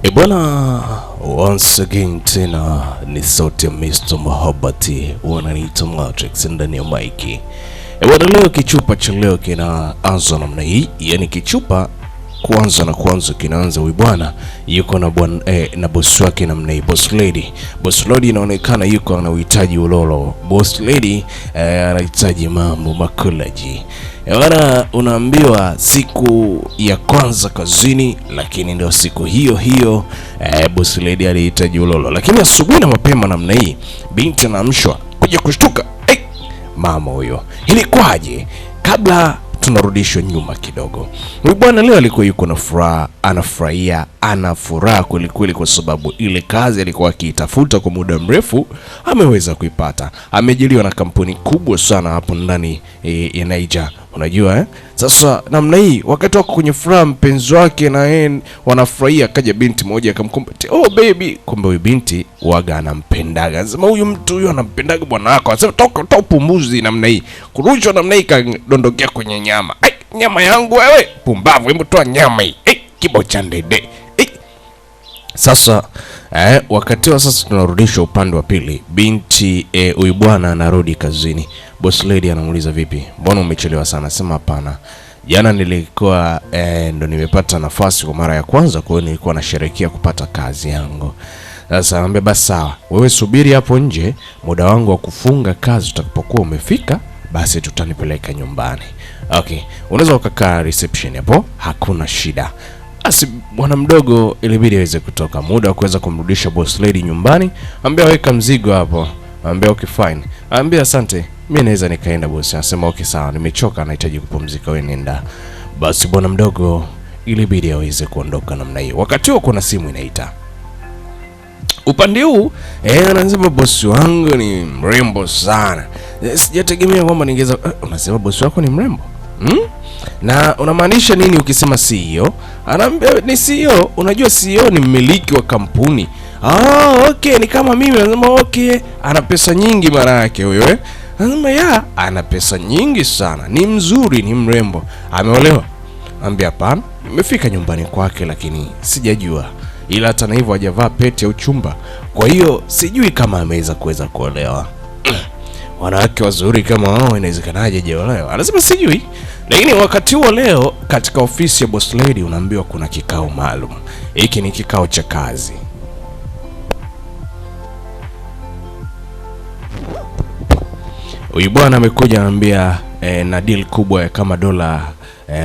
E bwana, once again tena ni sauti ya Mr. Mahabati, wananiita Matrix ndani ya maiki. E bwana, leo kichupa cha leo kinaanza namna hii, yani kichupa kwanza na kwanza kinaanza huyu bwana yuko na bwana na boss wake namna hii, boss lady. Boss lady inaonekana yuko anauhitaji ulolo. Boss lady anahitaji mambo makulaji. Bwana, unaambiwa siku ya kwanza kazini, lakini ndio siku hiyo hiyo boss lady alihitaji ulolo. Lakini asubuhi na mapema namna hii binti anaamshwa kuja kushtuka, hey, mama huyo, ilikuwaje? Kabla tunarudishwa nyuma kidogo, huyu bwana leo alikuwa yuko na furaha, anafurahia, ana furaha kwelikweli, kwa sababu ile kazi alikuwa akiitafuta kwa muda mrefu ameweza kuipata. Ameajiriwa na kampuni kubwa sana hapo ndani ya Niger, unajua eh? Sasa namna hii, wakati wako kwenye furaha, mpenzi wake na yeye wanafurahia, akaja binti moja akamkumbatia, oh baby. Kumbe huyu binti waga anampendaga, anasema huyu mtu huyu anampendaga bwana wako, anasema toka toka pumbuzi namna hii, kurushwa namna hii, kadondokea kwenye nyama. Ai, nyama yangu wewe, pumbavu, hebu toa nyama hii. Ai, kibo cha ndede. Ai. Sasa wakati wa sasa tunarudishwa upande wa pili. Binti huyu bwana anarudi kazini. Boss lady anamuuliza vipi, mbona umechelewa sana? Sema hapana, jana nilikuwa ndo nimepata nafasi kwa mara ya kwanza, kwa hiyo nilikuwa nasherehekea kupata kazi yangu. Sasa anambia basi sawa, wewe subiri hapo nje, muda wangu wa kufunga kazi utakapokuwa umefika, basi tutanipeleka nyumbani. Okay, unaweza ukakaa reception hapo, hakuna shida. Basi bwana mdogo ilibidi aweze kutoka, muda wa kuweza kumrudisha boss lady nyumbani, ambia weka mzigo hapo, ambia okay fine, ambia asante, mimi naweza nikaenda boss. Anasema okay sawa, nimechoka, nahitaji kupumzika, wewe nenda. Basi bwana mdogo ilibidi aweze kuondoka namna hiyo. Wakati huo kuna simu inaita upande huu, anasema bosi wangu ni mrembo sana, sijategemea kwamba ningeweza. Unasema bosi wako ni mrembo Na unamaanisha nini ukisema CEO? Anaambia ni CEO. Unajua CEO ni mmiliki wa kampuni. Ah, okay, ni kama mimi. Anasema okay, ana pesa nyingi maana yake huyo eh. Anasema ya, ana pesa nyingi sana, ni mzuri, ni mrembo. Ameolewa? Ambia hapana, nimefika nyumbani kwake lakini sijajua, ila hata na hivyo hajavaa pete ya uchumba, kwa hiyo sijui kama ameweza kuweza kuolewa. Wanawake wazuri kama wao inawezekanaje hajaolewa? Anasema sijui. Lakini wakati huo leo katika ofisi ya boss lady unaambiwa kuna kikao maalum. Hiki ni kikao cha kazi. Huyu bwana amekuja anambia na deal kubwa ya kama dola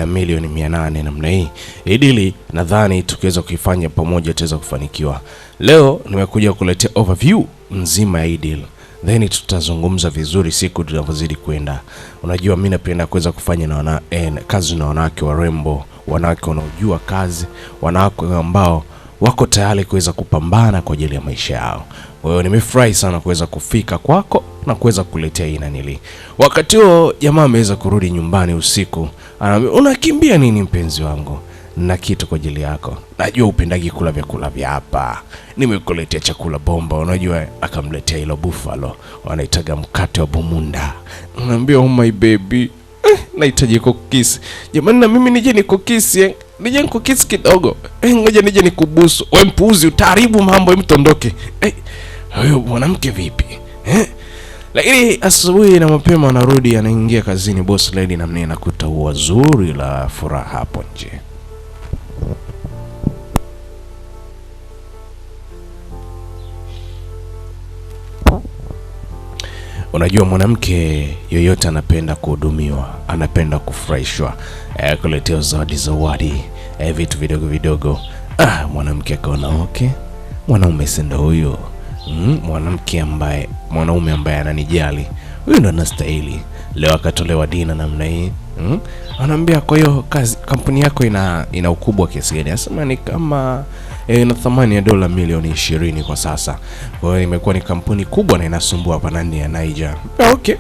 milioni 800 namna hii. Hii deal nadhani tukiweza kuifanya pamoja tutaweza kufanikiwa. Leo nimekuja kuletea overview nzima ya hii deal. Then tutazungumza vizuri siku tunavyozidi kwenda. Unajua mimi napenda kuweza kufanya na kazi na wanawake warembo, wanawake wanaojua kazi, wanawake ambao wako tayari kuweza kupambana kwa ajili ya maisha yao. Kwa hiyo nimefurahi sana kuweza kufika kwako na kuweza kuletea hii nanili. Wakati huo jamaa ameweza kurudi nyumbani usiku. Anaambia unakimbia nini mpenzi wangu? Na kitu kwa ajili yako. Najua upendagi kula vyakula vya hapa. Nimekuletea chakula bomba. Unajua akamletea hilo buffalo. Wanaitaga mkate wa bumunda. Anaambia oh my baby, nahitaji kukisi. Jamani na mimi nije nikukisi, Nije nikukisi kidogo. Ngoja nije nikubusu. Wewe mpuuzi utaharibu mambo, hebu tuondoke. Huyo mwanamke vipi? Lakini asubuhi na mapema anarudi, anaingia kazini boss lady na mimi nakuta ua zuri la furaha hapo nje. Unajua mwanamke yoyote anapenda kuhudumiwa, anapenda kufurahishwa, kuletewa zawadi, vitu vidogo vidogo. Mwanamke akaona okay, mwanaume si ndo huyo. Mwanamke ambaye, mwanaume ambaye ananijali, huyu ndo anastahili. Leo akatolewa dina namna hii. Anaambia kwa hiyo kazi kampuni yako ina ukubwa kiasi gani? Anasema ni kama ina thamani ya dola milioni 20 kwa sasa. Kwa hiyo imekuwa ni kampuni kubwa na inasumbua hapa ndani ya Niger. Okay,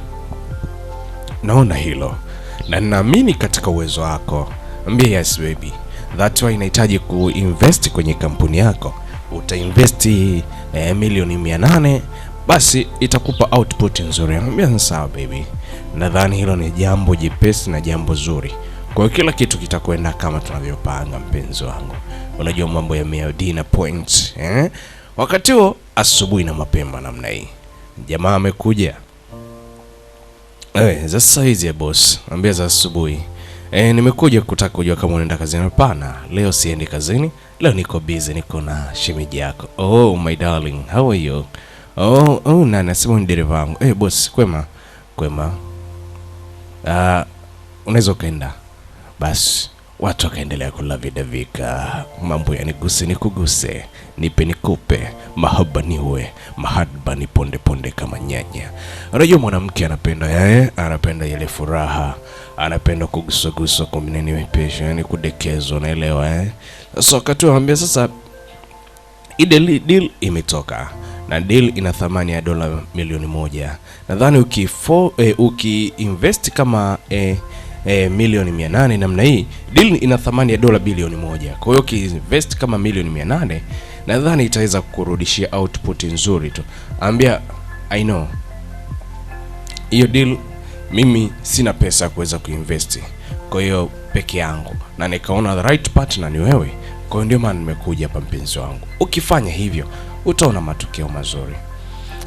naona hilo na ninaamini katika uwezo wako. Ambia yes baby, that's why inahitaji kuinvest kwenye kampuni yako. Utainvest milioni 800, basi itakupa output nzuri. Ambia sawa baby, nadhani hilo ni jambo jepesi na jambo zuri. Kwa hiyo kila kitu kitakwenda kama tunavyopanga, mpenzi wangu. Unajua mambo ya Medina Point, eh? Wakati huo asubuhi na mapema namna hii, jamaa amekuja. Za sasa hizi ya boss, ambia za asubuhi. Nimekuja kutaka kujua kama unaenda kazini. Hapana, leo siendi kazini. Leo niko busy, niko na shemeji yako. Oh my darling, how are you? Oh, nani nasema ni dereva wangu. Boss, kwema. Kwema. Ah, unaweza ukaenda. Basi watu wakaendelea kulavidavika, mambo ya niguse nikuguse, nipe nikupe, mahaba niwe, mahaba ni ponde ponde kama nyanya. Unajua mwanamke anapenda anapenda ile furaha, anapenda kuguswaguswa kwa nini pesho, yani kudekezwa, unaelewa eh? Sasa wakati waambia sasa ile deal imetoka na deal ina thamani ya dola 1 milioni. Nadhani uki invest kama milioni 800 namna hii, deal ina thamani ya dola bilioni 1. Kwa hiyo ukiinvest kama milioni 800 nadhani itaweza kukurudishia output nzuri tu. Ambia I know hiyo deal, mimi sina pesa ya kuweza kuinvest, kwa hiyo peke yangu, na nikaona the right partner ni wewe. Kwa hiyo ndio maana nimekuja hapa, mpenzi wangu. Ukifanya hivyo utaona matokeo mazuri.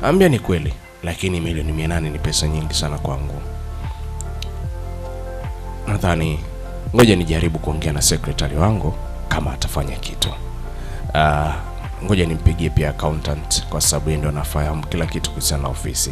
Ambia ni kweli, lakini milioni 800 ni pesa nyingi sana kwangu. Nadhani ngoja nijaribu kuongea na secretary wangu kama atafanya kitu. Ngoja nimpigie pia accountant kwa sababu yeye ndo anafahamu kila kitu kuhusiana na ofisi.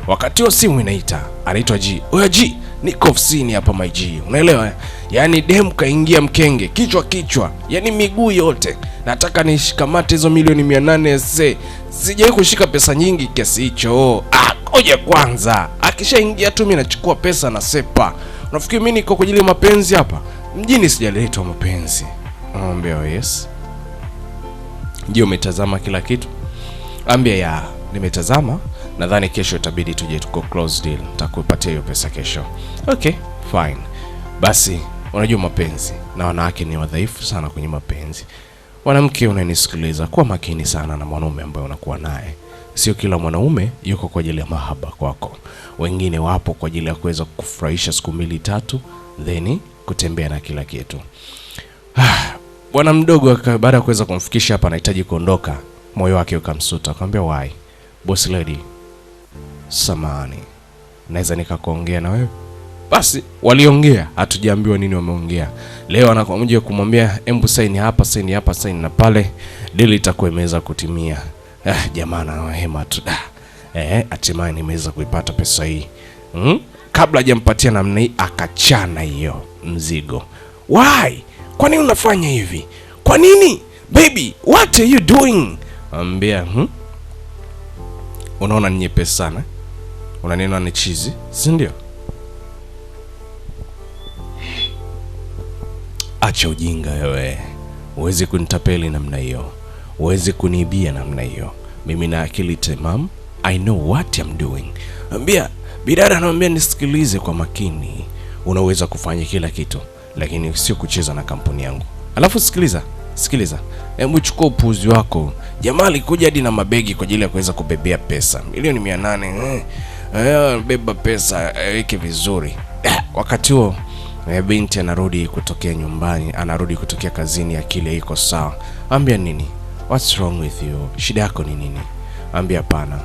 Wakati huo simu inaita, anaitwa G. Oya G, niko ofisini hapa my G. Unaelewa? Yaani dem kaingia mkenge, kichwa kichwa, yaani miguu yote. Nataka nishikamate hizo milioni 800 se. Sijawahi kushika pesa nyingi kiasi hicho. Ah, ngoja kwanza. Akishaingia tu mimi nachukua pesa na sepa. Unafikiri mimi niko kwa ajili ya mapenzi hapa? Mjini sijaletwa mapenzi. Anambia oh, yes. Je, umetazama kila kitu? Ambia yeah, nimetazama. Nadhani kesho itabidi tuje tuko close deal. Nitakupatia hiyo pesa kesho. Okay, fine. Basi, unajua mapenzi na wanawake ni wadhaifu sana kwenye mapenzi. Mwanamke unanisikiliza, kuwa makini sana na mwanaume ambaye unakuwa naye. Sio kila mwanaume yuko kwa ajili ya mahaba kwako. Wengine wapo kwa ajili ya kuweza kukufurahisha siku mbili tatu, then kutembea na kila kitu. Bwana mdogo baada ya kuweza kumfikisha hapa anahitaji kuondoka, moyo wake ukamsuta, akamwambia why? Boss lady, samahani, naweza nikakuongea na wewe? Basi waliongea, hatujaambiwa nini wameongea. Leo anakuja kumwambia embu saini hapa, saini hapa, saini na pale, deal itakuwa imeweza kutimia. Ah, jamaa na hema tu. Hatimaye nimeweza kuipata pesa hii. Kabla hajampatia namna hii akachana hiyo mzigo. Why? Kwa nini unafanya hivi? Kwa nini? Baby, what are you doing? Ambia, Unaona ni nyepesi sana. Unanena ni chizi, si ndio? Acha ujinga wewe. Huwezi kunitapeli namna hiyo. Huwezi kuniibia namna hiyo. Mimi na akili timamu. I know what I'm doing. Ambia, bidada anamwambia nisikilize kwa makini. Unaweza kufanya kila kitu, lakini sio kucheza na kampuni yangu. Alafu sikiliza, sikiliza. Hebu chukua upuzi wako. Jamaa alikuja hadi na mabegi kwa ajili ya kuweza kubebea pesa. Milioni 800. Beba pesa, weke vizuri. Wakati huo binti anarudi kutokea nyumbani, anarudi kutokea kazini, akili iko sawa. Ambia nini? What's wrong with you? Shida yako ni nini? Ambia hapana.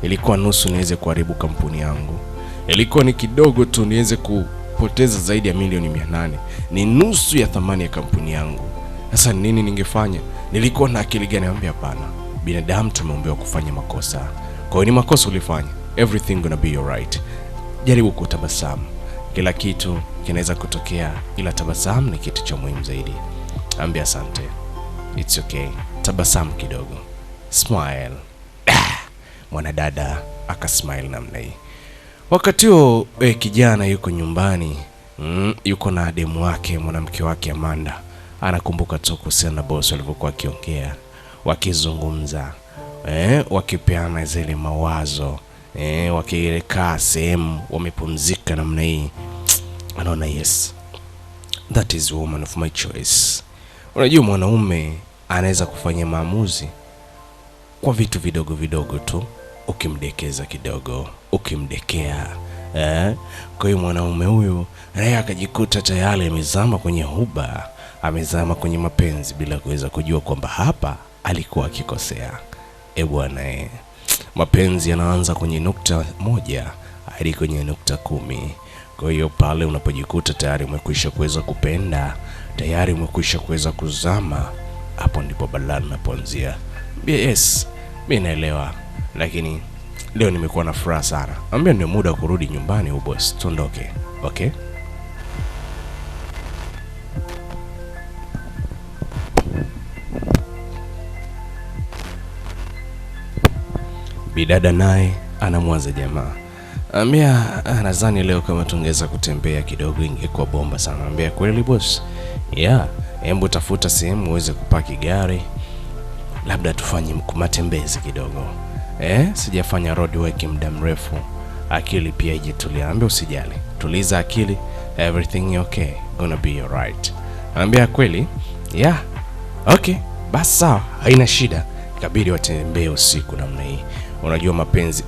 Ilikuwa nusu niweze kuharibu kampuni yangu. Ilikuwa ni kidogo tu niweze kupoteza zaidi ya milioni 800. Ni nusu ya thamani ya kampuni yangu. Sasa nini ningefanya? Nilikuwa na akili gani? Ambia hapana. Binadamu tumeumbiwa kufanya makosa. Kwa hiyo ni makosa ulifanya. Everything gonna be alright. Jaribu kutabasamu. Kila kitu kinaweza kutokea, ila tabasamu ni kitu cha muhimu zaidi. Ambia asante. It's okay. Tabasamu kidogo. Smile. Mwanadada akasmile namna hii. Wakati huo kijana yuko nyumbani, yuko na demu wake, mwanamke wake Amanda. Anakumbuka tu kuhusiana na boss walivyokuwa wakiongea, wakizungumza, wakipeana zile mawazo, wakikaa sehemu wamepumzika namna hii. Anaona yes, that is woman of my choice. Unajua mwanaume anaweza kufanya maamuzi kwa vitu vidogo vidogo tu, ukimdekeza kidogo, ukimdekea Kwa hiyo mwanaume huyu naye akajikuta tayari amezama kwenye huba, amezama kwenye mapenzi bila kuweza kujua kwamba hapa alikuwa akikosea. E bwana, mapenzi yanaanza kwenye nukta 1 hadi kwenye nukta 10. Kwa hiyo pale unapojikuta tayari umekwisha kuweza kupenda, tayari umekwisha kuweza kuzama, hapo ndipo balaa linapoanzia. Yes, mimi naelewa, lakini leo nimekuwa na furaha sana. Ambia ndio muda wa kurudi nyumbani boss, tuondoke. Okay? Bidada naye anamwaza jamaa. Ambia nadhani leo kama tungeweza kutembea kidogo ingekuwa bomba sana. Ambia kweli boss? Yeah, hebu tafuta sehemu uweze kupaki gari, labda tufanye matembezi kidogo. Sijafanya road work muda mrefu, akili pia ijitulia. Ambia usijali, tuliza akili, everything okay, gonna be alright. Ambia kweli? Yeah, okay, basi sawa, haina shida. Ikabidi watembee usiku namna hii. Unajua mapenzi,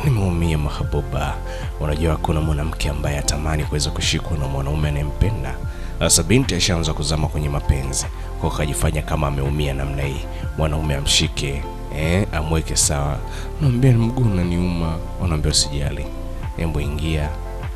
nimeumia mahabuba. Unajua hakuna mwanamke ambaye atamani kuweza kushikwa na mwanaume anayempenda. Sasa binti ashaanza kuzama kwenye mapenzi, kwa kajifanya kama ameumia namna hii, mwanaume amshike, amweke sawa. Naambia mguu unaniuma. Anaambia usijali, hebu ingia.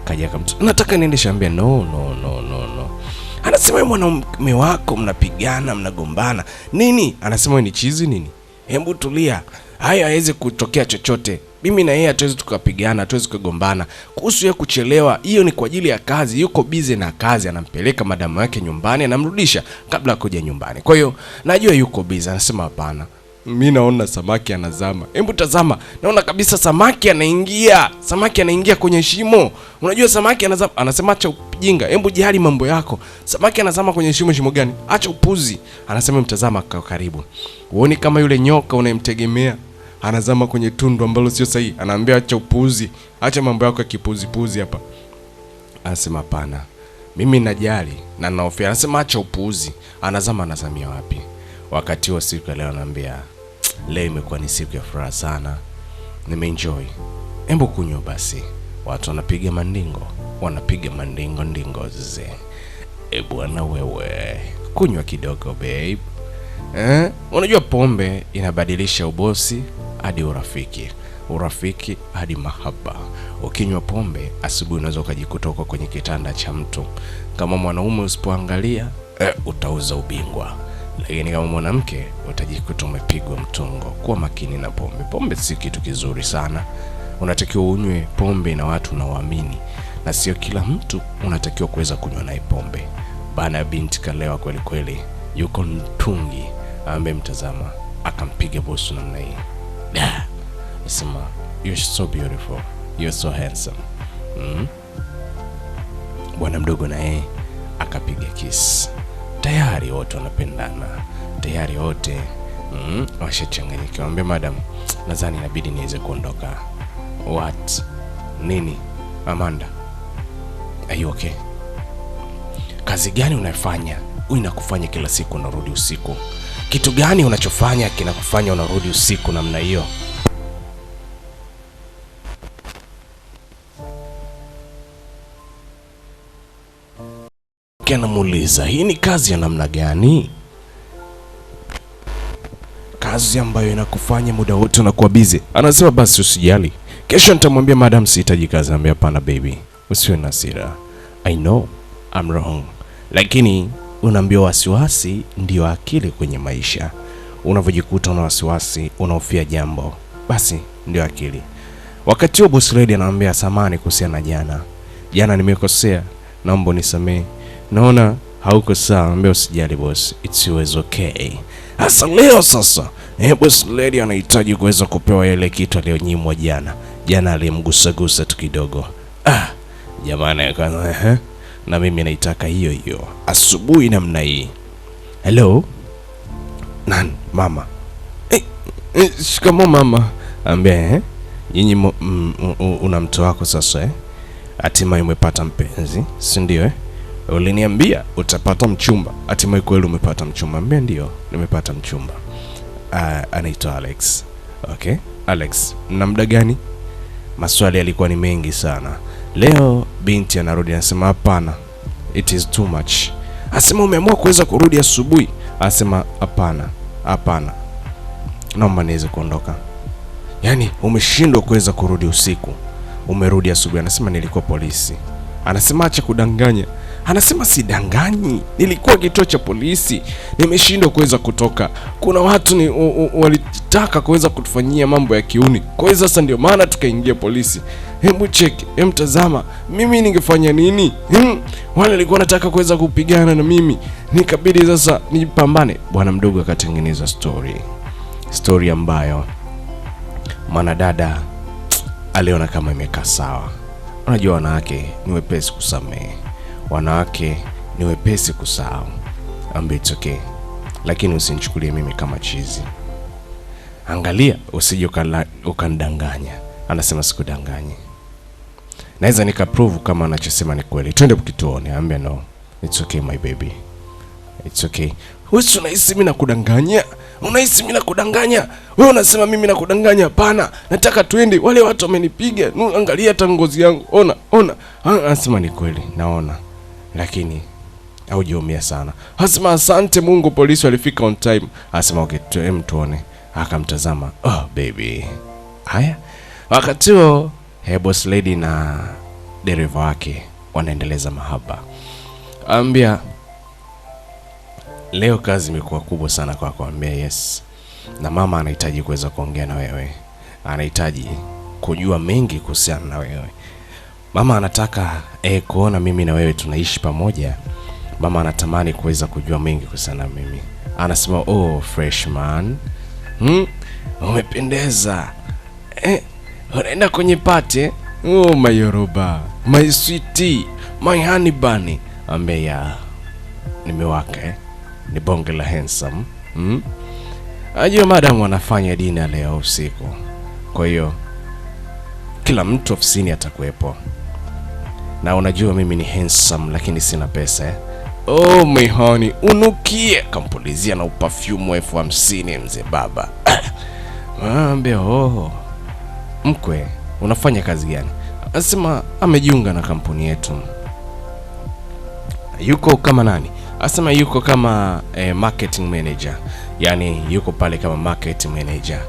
Kaja akamtu, nataka niendeshe. Ambia no no no no no. Anasema wewe mwanaume wako mnapigana, mnagombana nini? Anasema wewe ni chizi nini? Hebu tulia, haya haiwezi kutokea chochote. Mimi na yeye hatuwezi tukapigana, hatuwezi kugombana. Kuhusu yeye kuchelewa, hiyo ni kwa ajili ya kazi, yuko busy na kazi, anampeleka madamu yake nyumbani, anamrudisha kabla ya kuja nyumbani. Kwa hiyo najua yuko busy. Anasema hapana, mimi naona samaki anazama. Hebu tazama, naona kabisa samaki anaingia. Samaki anaingia kwenye shimo. Unajua samaki anazama. Anasema acha ujinga, hebu jali mambo yako. Samaki anazama kwenye shimo, shimo gani? Acha upuzi. Anasema mtazama kwa karibu. Uone kama yule nyoka unayemtegemea anazama kwenye tundu ambalo sio sahihi. Anaambia acha upuzi, acha mambo yako ya kipuzi puzi hapa. Anasema hapana, mimi najali na nahofia. Anasema acha upuzi. Anazama, anazamia wapi? Wakati wa siku ya leo anaambia leo imekuwa ni siku ya furaha sana, nimeenjoy. Hebu kunywa basi. Watu wanapiga mandingo, wanapiga mandingo ndingo ze. E bwana wewe, kunywa kidogo babe. Unajua pombe inabadilisha ubosi hadi urafiki, urafiki hadi mahaba. Ukinywa pombe asubuhi unaweza ukajikuta uko kwenye kitanda cha mtu. Kama mwanaume usipoangalia, utauza ubingwa. Lakini kama mwanamke utajikuta umepigwa mtongo. Kuwa makini na pombe. Pombe si kitu kizuri sana. Unatakiwa unywe pombe na watu unaoamini, na sio kila mtu unatakiwa kuweza kunywa naye pombe. Bana, binti kalewa kweli kweli, yuko mtungi. Ambe mtazama, akampiga busu namna hii. Nasema you're so beautiful, you're so handsome. Bwana mdogo na yeye akapiga kiss. Tayari wote wanapendana, tayari wote washachanganyikiwa. Ambia madam, nadhani inabidi niweze kuondoka. What? Nini? Amanda, are you okay? Kazi gani unafanya inakufanya kila siku unarudi usiku? Kitu gani unachofanya kinakufanya unarudi usiku namna hiyo? Anamuuliza, hii ni kazi ya namna gani? Kazi ambayo inakufanya muda wote unakuwa busy. Anasema basi usijali, kesho nitamwambia madam sihitaji kazi. Anambia hapana baby, usiwe na hasira, I know I'm wrong. Lakini unaambiwa wasiwasi ndio akili kwenye maisha. Unavyojikuta una wasiwasi, unahofia jambo, basi ndio akili. Wakati huo boss lady anamwambia samahani kuhusiana na jana. Jana nimekosea, naomba unisamee. Naona hauko sawa. Anambia usijali boss, it's always okay. Sasa leo sasa, boss lady anahitaji kuweza kupewa ile kitu aliyonyimwa jana. Jana alimgusagusa tu kidogo. Jamani kwanza, na mimi naitaka hiyo hiyo asubuhi namna hii. Hello? Nan, mama. Shikamoo mama. Ambia nyinyi una mtu wako sasa Hatimaye umepata mpenzi, si ndio Uliniambia utapata mchumba. Hatimaye kweli umepata mchumba. Ambia ndio, nimepata mchumba. Anaitwa Alex. Okay? Alex, na muda gani? Maswali yalikuwa ni mengi sana. Leo binti anarudi anasema hapana, it is too much. Anasema umeamua kuweza kurudi asubuhi. Anasema hapana, hapana, naomba niweze kuondoka. Yaani umeshindwa kuweza kurudi usiku, umerudi asubuhi. Anasema nilikuwa polisi. Anasema acha kudanganya. Anasema sidanganyi, nilikuwa kituo cha polisi, nimeshindwa kuweza kutoka. Kuna watu ni walitaka kuweza kutufanyia mambo ya kiuni, kwa hiyo sasa ndio maana tukaingia polisi. Hebu cheki, hebu tazama, mimi ningefanya nini? Wale walikuwa wanataka kuweza kupigana na mimi, nikabidi sasa nipambane. Bwana mdogo akatengeneza story ambayo mwanadada aliona kama imekaa sawa. Unajua wanawake ni wepesi kusamehe, wanawake ni wepesi kusahau. Ambe it's okay, lakini usinichukulie mimi kama chizi. Angalia usije ukanidanganya. Anasema sikudanganyi, naweza nikaprove kama anachosema ni kweli. Twende kituoni. Ambia no, it's okay my baby, it's okay. Wewe unahisi mimi nakudanganya? Unahisi mimi nakudanganya? Wewe unasema mimi nakudanganya? Hapana, nataka twende. Wale watu wamenipiga. Angalia hata ngozi yangu. Ona, ona. Anasema ni kweli, naona. Lakini haujaumia sana. Anasema asante Mungu, polisi walifika on time. Anasema okay, tuone. Akamtazama. Oh baby. Haya. Wakati huo boss lady na dereva wake wanaendeleza mahaba. Ambia leo kazi imekuwa kubwa sana kwako. Ambia yes. Na mama anahitaji kuweza kuongea na wewe. Anahitaji kujua mengi kuhusiana na wewe. Mama anataka kuona mimi na wewe tunaishi pamoja. Mama anatamani kuweza kujua mengi kuhusiana na mimi. Anasema oh freshman, umependeza. Unaenda kwenye party? Oh my Yoruba, my sweetie, my honey bunny. Ambia ya nimewaka Ni bonge la handsome. Ajua madam wanafanya dina leo usiku. Kwa hiyo kila mtu ofisini atakuwepo. Na unajua mimi ni handsome lakini sina pesa. Oh my honey, unukie. Kampulizia na uperfume 50,000 mzee baba. Ambia oh, mkwe unafanya kazi gani? Anasema amejiunga na kampuni yetu. Yuko kama nani? Anasema yuko kama marketing manager. Yani yuko pale kama marketing manager.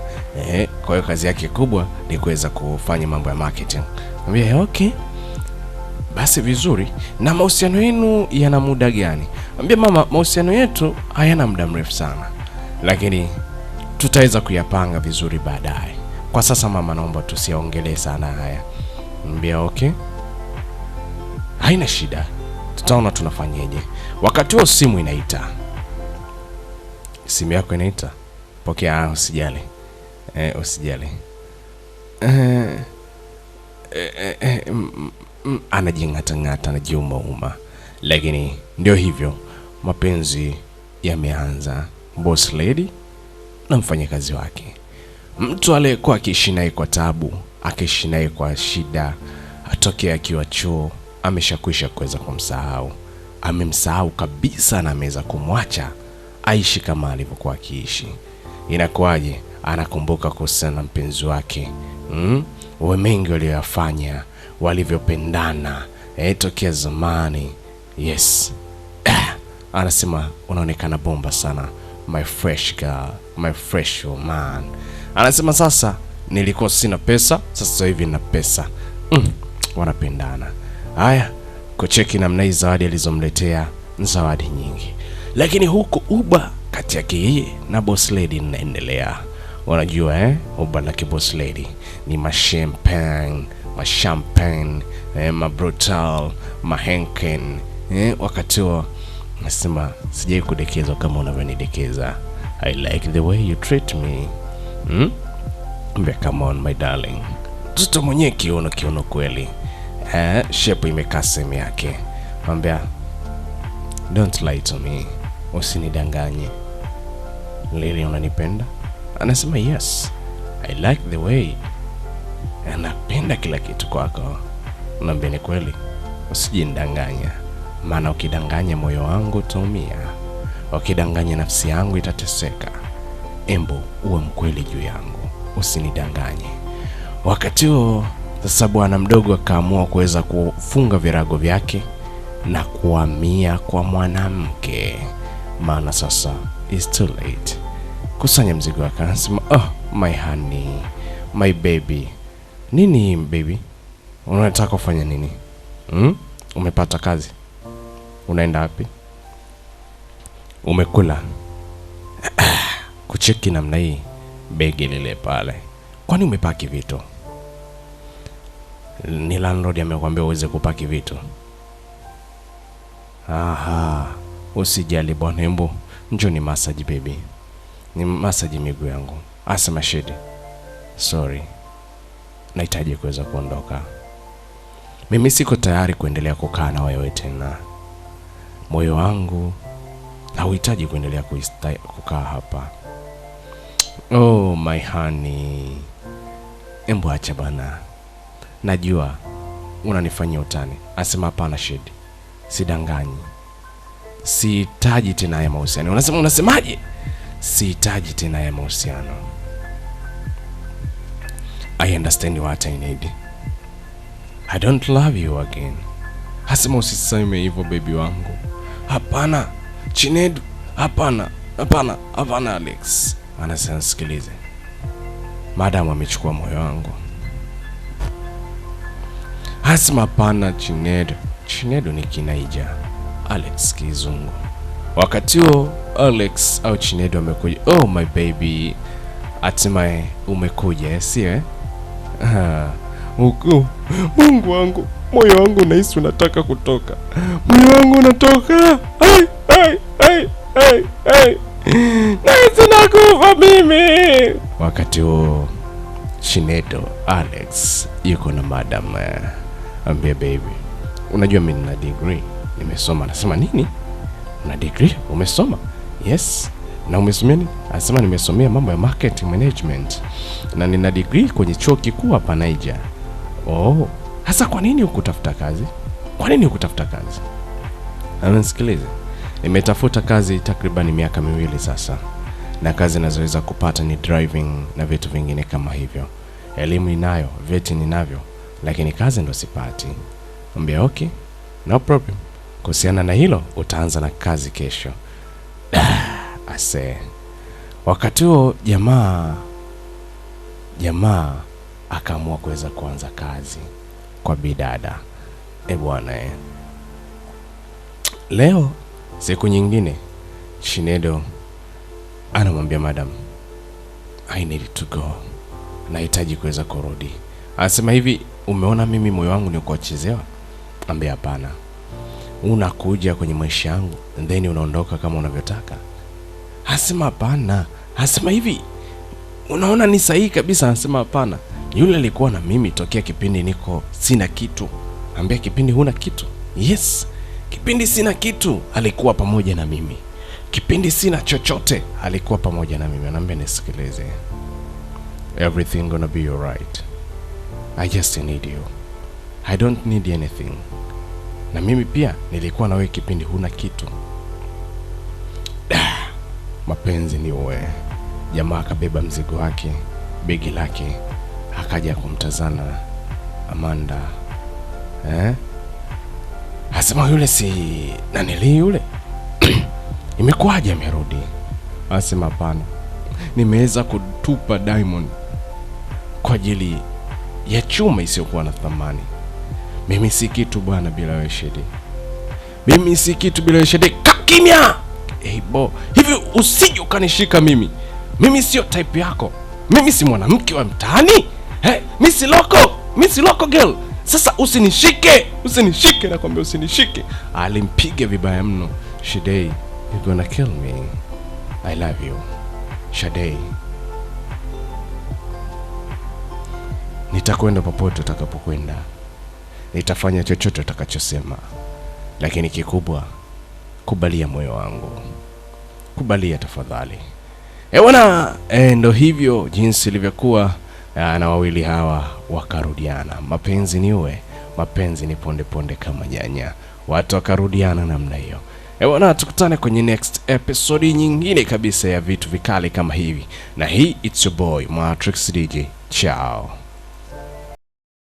Kwa hiyo kazi yake kubwa ni kuweza kufanya mambo ya marketing. Ambia okay, basi vizuri. Na mahusiano yenu yana muda gani? Ambia mama, mahusiano yetu hayana muda mrefu sana, lakini tutaweza kuyapanga vizuri baadaye. Kwa sasa mama, naomba tusiongelee sana haya. Ambia okay, haina shida, tutaona tunafanyeje. Wakati huo simu inaita. Simu yako inaita? Pokea. Usijali. Usijali. Anajingata-ngata, anajiuma-uma. Lakini ndio hivyo, mapenzi yameanza. Boss lady na mfanyakazi wake. Mtu aliyekuwa akiishi naye kwa taabu, akiishi naye kwa shida, atokea akiwa chuo, ameshakwisha kuweza kumsahau. Amemsahau kabisa na ameweza kumwacha aishi kama alivyokuwa akiishi. Inakuwaje? Anakumbuka kuhusiana na mpenzi wake. Mengi walioyafanya, walivyopendana tokea zamani. Yes. Anasema unaonekana bomba sana, my fresh girl, my fresh man. Anasema sasa nilikuwa sina pesa, sasa hivi nina pesa. Wanapendana. Haya, kucheki namna hii zawadi alizomletea, zawadi nyingi. Lakini huko uba kati yake yeye na boss lady inaendelea. Unajua uba la boss lady ni mashampagne, mashampagne, mabrutal, mahenken. Wakati huo nasema sijai kudekezwa kama unavyonidekeza. I like the way you treat me. Come on my darling. Mtoto mwenyewe kiuno kweli. Shape imekaa sehemu yake. Mwambia don't lie to me, usinidanganye. Lili, unanipenda? Anasema yes, I like the way. Anapenda kila kitu kwako. Unaambia ni kweli, usijidanganya. Maana ukidanganya moyo wangu utaumia, ukidanganya nafsi yangu itateseka. Embo uwe mkweli juu yangu, usinidanganye. Wakati huo Sasa bwana mdogo akaamua kuweza kufunga virago vyake na kuhamia kwa mwanamke, maana sasa it's too late. Kusanya mzigo wake, anasema, "Oh my honey, my baby." "Nini baby? Unataka kufanya nini? Hmm? Umepata kazi? Unaenda wapi? Umekula?" Kucheki namna hii, begi lile pale. "Kwani umepaki vitu? Ni landlord amekwambia uweze kupaki vitu? Aha, usijali bwana, hembu njoo ni massage baby, ni massage miguu yangu." Asema, "Shedi, sorry, nahitaji kuweza kuondoka. Mimi siko tayari kuendelea kukaa na wewe tena. Moyo wangu hauhitaji kuendelea kukaa hapa." "Oh my honey, embu acha bana, najua unanifanyia utani." Asema, "Hapana Shedi, sidanganyi, sihitaji tena haya mahusiano." "Unasema, unasemaje?" "Sihitaji tena haya mahusiano. I understand what I need. I don't love you again." Asema, "Usiseme hivyo baby wangu. Hapana Chinedu, hapana, hapana, hapana Alex." Anasema, "Sikilize, madamu amechukua moyo wangu." Asema, "Hapana Chinedu." Chinedu ni Kinaija, Alex Kizungu. Wakati huo Alex au Chinedu amekuja. "Oh my baby, hatimaye umekuja, sio eh? Ah, huku Mungu wangu, moyo wangu nahisi unataka kutoka, moyo wangu unatoka. Ai, ai, ai, ai, ai, nahisi nakufa mimi." Wakati huo Chinedu Alex yuko na madam, ambia, "Baby, unajua mimi nina degree, nimesoma." Anasema, "Nini? Una degree? Umesoma?" "Yes." "Na umesomea nini?" Anasema, "Nimesomea mambo ya marketing management na nina degree kwenye chuo kikuu hapa Niger." "Oh, hasa kwa nini hukutafuta kazi? Kwa nini hukutafuta kazi?" "Anisikilize, nimetafuta kazi takriban miaka 2 sasa, na kazi nazoweza kupata ni driving na vitu vingine kama hivyo. Elimu ninayo, vyeti ninavyo, lakini kazi ndo sipati." Ambia, "Okay, no problem. Kuhusiana na hilo utaanza na kazi kesho." Ase. Wakati huo jamaa akaamua kuweza kuanza kazi kwa bidada. E bwana eh. Leo siku nyingine, Chinedo anamwambia madam, "I need to go, nahitaji kuweza kurudi." Anasema, "Hivi umeona mimi moyo wangu ni kuchezewa?" Ambia, "Hapana, unakuja kwenye maisha yangu and then unaondoka kama unavyotaka." Anasema, "Hapana." Anasema, "Hivi unaona ni sahihi kabisa?" Anasema, "Hapana, yule alikuwa na mimi tokea kipindi niko sina kitu." Ambia, "Kipindi huna kitu?" "Yes, kipindi sina kitu alikuwa pamoja na mimi, kipindi sina chochote alikuwa pamoja na mimi." Anaambia, "Nisikilize, everything gonna be alright. I just need you, I don't need anything. Na mimi pia nilikuwa na wewe kipindi huna kitu." Mapenzi ni uwe. Jamaa akabeba mzigo wake, begi lake, akaja kumtazana Amanda, eh? Asema, "Yule si nanili yule? Imekuwaje amerudi?" Asema, "Hapana, nimeweza kutupa diamond kwa ajili ya chuma isiyokuwa na thamani. Mimi si kitu bwana bila wewe Shedi, mimi si kitu bila wewe Shedi." "Kaa kimya! Hey bo, hivi usije ukanishika mimi. Mimi sio type yako. Mimi si mwanamke wa mtaani. Hey, mi si local, mi si local girl. Sasa usinishike, usinishike, nakwambia usinishike." Alimpiga vibaya mno. "Shadei, you gonna kill me. I love you. Shadei, nitakwenda popote utakapokwenda, nitafanya chochote utakachosema, lakini kikubwa, kubalia moyo wangu, kubalia tafadhali." Bwana, ndo hivyo jinsi ilivyokuwa, na wawili hawa wakarudiana. Mapenzi ni uwe, mapenzi ni ponde ponde kama nyanya, watu wakarudiana namna hiyo. Bwana, tukutane kwenye next episode nyingine kabisa ya vitu vikali kama hivi, na hii it's your boy Matrix DJ. Ciao.